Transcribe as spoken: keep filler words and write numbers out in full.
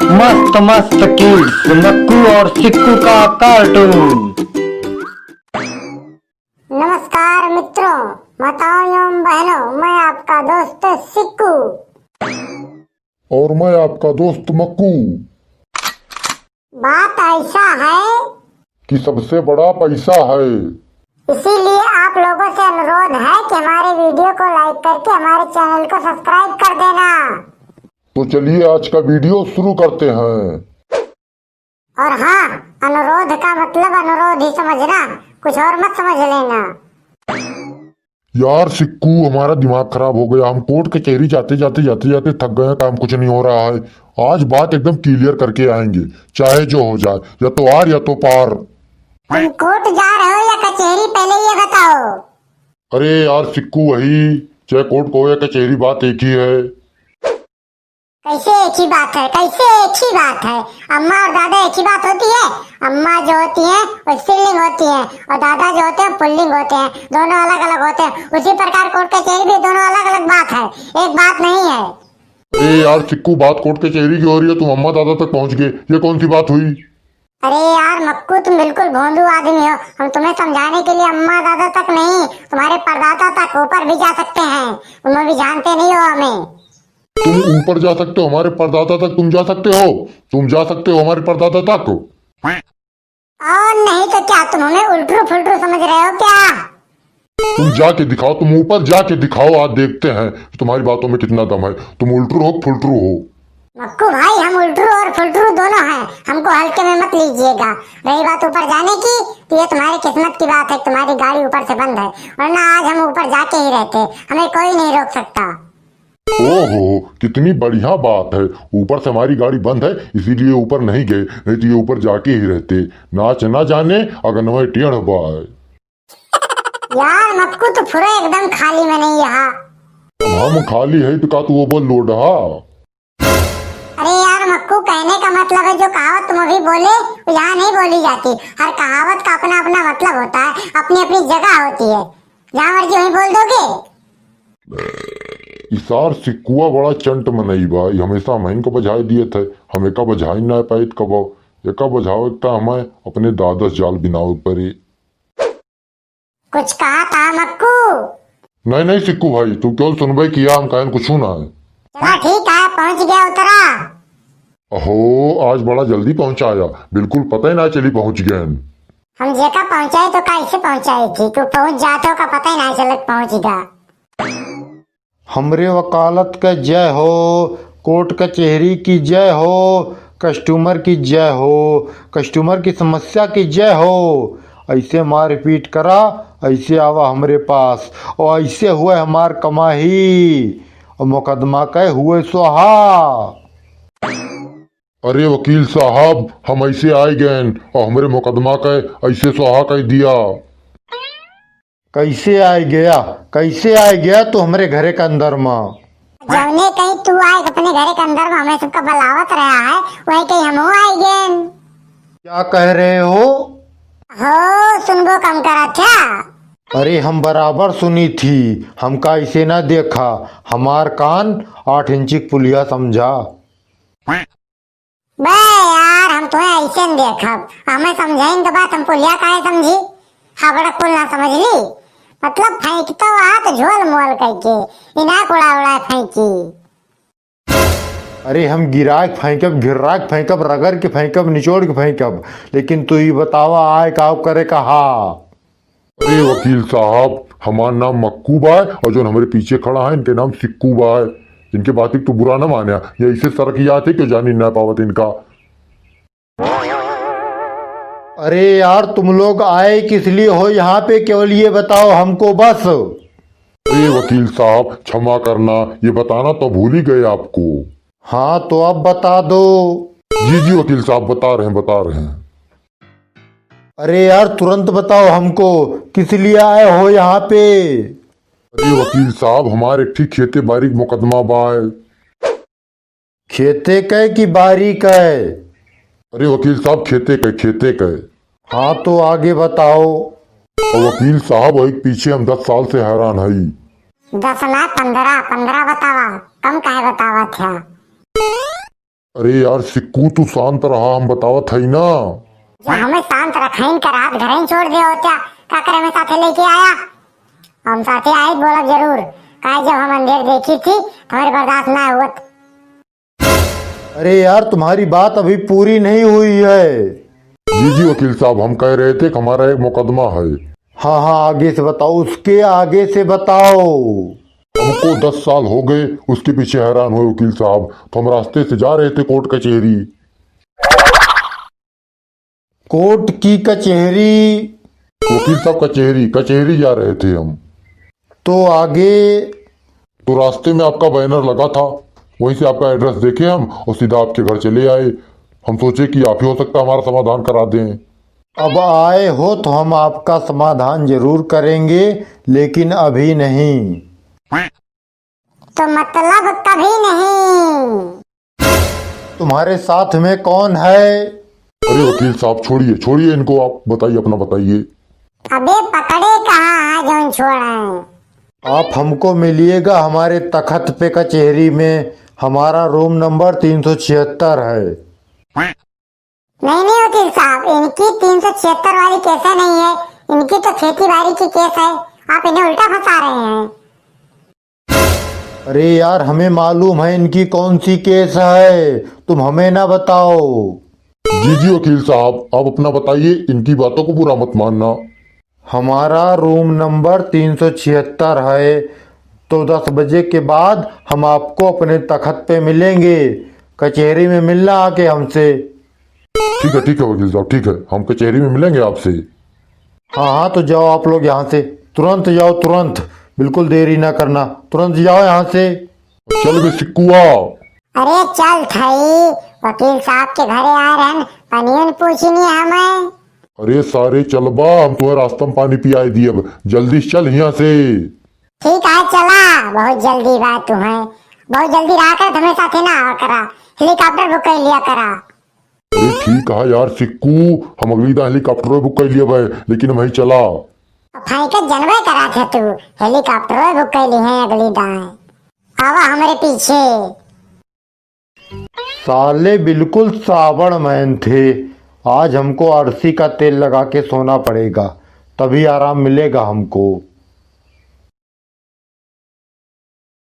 मस्त मस्त किड्स, मक्कू और सिक्कू का कार्टून। नमस्कार मित्रों, माताओं एवं बहनों, मैं आपका दोस्त सिक्कू। और मैं आपका दोस्त मक्कू। बात ऐसा है कि सबसे बड़ा पैसा है। इसीलिए आप लोगों से अनुरोध है कि हमारे वीडियो को लाइक करके हमारे चैनल को सब्सक्राइब कर देना। तो चलिए आज का वीडियो शुरू करते हैं। और हाँ, अनुरोध का मतलब अनुरोध ही समझना, कुछ और मत समझ लेना। यार सिक्कू, हमारा दिमाग खराब हो गया। हम कोर्ट कचहरी जाते जाते जाते जाते थक गए हैं, काम कुछ नहीं हो रहा है। आज बात एकदम क्लियर करके आएंगे, चाहे जो हो जाए, या तो आर या तो पार। तुम कोर्ट जा रहे हो या कचहरी, पहले ये बताओ। अरे यार सिक्कू, वही, चाहे कोर्ट को या कचहरी, बात एक ही है। कैसे एक ही बात है, कैसे एक ही बात है? अम्मा और दादा एक ही बात होती है? अम्मा जो होती है वो स्त्रीलिंग होती है और दादा जो होते हैं पुल्लिंग होते हैं, दोनों अलग अलग होते हैं। उसी प्रकार कोर्ट कचहरी भी दोनों अलग अलग बात है, एक बात नहीं है। अरे यार सिक्कू, बात कोर्ट कचहरी की हो रही है, तुम अम्मा दादा तक पहुंच गए, ये कौन सी बात हुई? अरे यार मक्कू, तुम बिल्कुल भोंदू आदमी हो। हम तुम्हें समझाने के लिए अम्मा दादा तक नहीं, तुम्हारे परदादा तक ऊपर भी जा सकते हैं। तुम अभी जानते नहीं हो हमें। तुम ऊपर जा सकते हो, हमारे परदादा तक तुम जा सकते हो, तुम जा सकते हो हमारे परदादा तक। और नहीं तो क्या, तुम हमें उल्ट्रू फुल्ट्रू समझ रहे हो क्या? तुम जाके दिखाओ, तुम ऊपर जाके दिखाओ, आज देखते हैं तुम्हारी बातों में कितना दम है। तुम उल्ट्रू हो, फुल्ट्रू हो। मक्कू भाई, हम उल्ट्रू और फुल्ट्रू दोनों हैं, हमको हल्के में मत लीजिएगा। रही बात ऊपर जाने की, तो ये तुम्हारी किस्मत की बात है, तुम्हारी गाड़ी ऊपर से बंद है, वरना आज हम ऊपर जाके ही रहते, हमें कोई नहीं रोक सकता। ओहो, कितनी बढ़िया बात है, ऊपर से हमारी गाड़ी बंद है, इसीलिए ऊपर नहीं गए, नहीं तो ये ऊपर जाके ही रहते। नाच ना जाने, अगनवे टेढ़ बाय। यार मक्कू, तो पूरा एकदम खाली में नहीं यहाँ। हम खाली है तो का तू वो बोल लोडहा? अरे यार मक्कू, कहने का मतलब है जो कहावत तुम अभी बोले वो यहाँ नहीं बोली जाती। हर कहावत का अपना अपना मतलब होता है, अपनी अपनी जगह होती है, जहाँ मर्जी वहीं बोल दोगे। इसार सिक्कुआ बड़ा चंट मनई बा, ई हमेशा हमहिन का बझाए दिए थे, हम एका बझाई ना पाइत कबो, एका बझावे का हमें अपने दादस जाल बिनावे पड़े। कुछ कहा था मक्कू? नहीं, नहीं सिक्कू भाई, तू क्यों सुनबे किया, हम कहन कुछ ना है। चला ठीक है, पहुँच गया उतरा। अहो, आज बड़ा जल्दी पहुँचाया, बिल्कुल पता ही ना चली पहुँच गए। हम जेका पहुँचाए तो कैसे पहुँचाए थी, तू पहुँच जाते हो का पता ही ना चलत पहुँच गया। हमरे वकालत क जय हो, कोर्ट कचहरी की जय हो, कस्टमर की जय हो, कस्टमर की समस्या की जय हो। ऐसे मारपीट करा, ऐसे आवा हमरे पास, और ऐसे हुए हमार कमाही, और मुकदमा कै हुए स्वाहा। अरे वकील साहब, हम ऐसे आए गए और हमरे मुकदमा कै ऐसे स्वाहा कर दिया। कैसे आए गया, कैसे आए गया तू हमरे घरे के अंदर मा? जौने कहीं तू आए अपने घरे के अंदर मा, हमें सबका बलावत रहा है, वही कहीं हम आए गए। क्या कह रहे हो? हो, सुनबो कम करा क्या? अरे हम बराबर सुनी थी, हमका ऐसे ना देखा, हमार कान आठ इंची के पुलिया समझा। बे यार, हम तुम्हें ऐसे न देखब, हमें समझाइन के बात हम पुलिया काहे समझी? हबड़क कुल ना समझ ली, मतलब फेंकतो आत झोल मोल कइके, इना उड़ा उड़ा फेंकी। अरे हम गिराक फेंकब, घिर्राक फेंकब, रगड़ के फेंकब, निचोड़ के फेंकब, लेकिन तू ई बतावा आए का करे कहा? अरे वकील साहब, हमार नाम मक्कू बा और जौन हमरे पीछे खड़ा है, इनके नाम सिक्कू बा। इनके बात को तू बुरा ना माने, ये ऐसे सरक जाते कि जानी ना पावत इनका। अरे यार, तुम लोग आए किस लिए हो यहाँ पे, केवल ये बताओ हमको बस। अरे वकील साहब, क्षमा करना, ये बताना तो भूल ही गए आपको। हाँ, तो अब बता दो। जी, जी वकील साहब, बता रहे हैं, बता रहे हैं। अरे यार, तुरंत बताओ हमको, किस लिए आए हो यहाँ पे? अरे वकील साहब, हमारे एक ठी खेते बारी के मुकदमा बा। खेते कै कि बारी कै? अरे वकील साहब, खेते कै, खेते कै। हाँ, तो आगे बताओ। और वकील साहब, वही पीछे हम दस साल से हैरान हई। दस ना, पन्द्रह, पन्द्रह बतावा, कम काहे बतावा था? अरे यार सिक्कू, तू शांत रहा, हम बतावत हई ना। जो हमें शांत रखाइन का रात घर ही छोड़ दे होत्या, का करे हमें साथे लेके आया? हम साथे आए बोलब जरूर, काहे जब हम अंधेर देखी थी, तो हमारे बर्दाश्त ना हुआ। अरे यार, तुम्हारी बात अभी पूरी नहीं हुई है। जी, जी, वकील साहब, हम कह रहे थे कि हमारा एक मुकदमा है। हाँ, हाँ, आगे से बताओ, उसके आगे से बताओ। हमको दस साल हो गए उसके पीछे हैरान हुए वकील साहब, तो हम रास्ते से जा रहे थे कोर्ट कचहरी। कोर्ट की कचहरी? वकील साहब, कचहरी, कचहरी जा रहे थे हम। तो आगे? तो रास्ते में आपका बैनर लगा था, वहीं से आपका एड्रेस देखे हम और सीधा आपके घर चले आए। हम सोचे कि आप ही हो सकता है हमारा समाधान करा दें। अब आए हो तो हम आपका समाधान जरूर करेंगे, लेकिन अभी नहीं। तो मतलब कभी नहीं। तुम्हारे साथ में कौन है? अरे वकील साहब, छोड़िए, छोड़िए इनको, आप बताइए, अपना बताइए। अबे पकड़े कहाँ है जौन छोड़े? आप हमको मिलिएगा हमारे तखत पे कचहरी में, हमारा रूम नंबर तीन सौ छिहत्तर है। नहीं, नहीं वकील साहब, इनकी तीन सौ छिहत्तर वाली केस नहीं है, इनकी तो खेती बाड़ी की केस है, आप इन्हें उल्टा फंसा रहे हैं। अरे यार, हमें मालूम है इनकी कौन सी केस है, तुम हमें ना बताओ। जी, जी वकील साहब, आप अपना बताइए, इनकी बातों को बुरा मत मानना। हमारा रूम नंबर तीन सौ छिहत्तर है, तो दस बजे के बाद हम आपको अपने तखत पे मिलेंगे। कचहरी में मिलना आके हमसे। ठीक है, ठीक है वकील साहब, ठीक है, हम कचहरी में मिलेंगे आपसे। हाँ, हाँ, तो जाओ आप लोग यहाँ से, तुरंत जाओ, तुरंत, बिल्कुल देरी ना करना, तुरंत जाओ यहाँ से। चल बे सिक्कुआ। अरे चल थई, वकील साहब के घरे आए रहन, पनियन पूछी नहीं हमें। अरे सारे चलबा, हम तुम्हें रास्ता में पानी पियाए दिए, अब जल्दी से चल यहाँ से। ठीक है, चला, बहुत जल्दी बा तुम्हें, बहुत जल्दी रहा कर, हमें साथे ना आवा करा, हेलीकॉप्टर बुक कर लिया करा। अरे ठीक है यार सिक्कू, हम अगली दा हेलीकॉप्टर बुक कर लिया भाई, लेकिन वहीं चला। फाइकत जनबे करा थे तू, हेलीकॉप्टर बुक कर ली है अगली दा। आवा हमारे पीछे। साले बिल्कुल सावण मैन थे। आज हमको अरसी का तेल लगा के सोना पड़ेगा, तभी आराम मिलेगा हमको।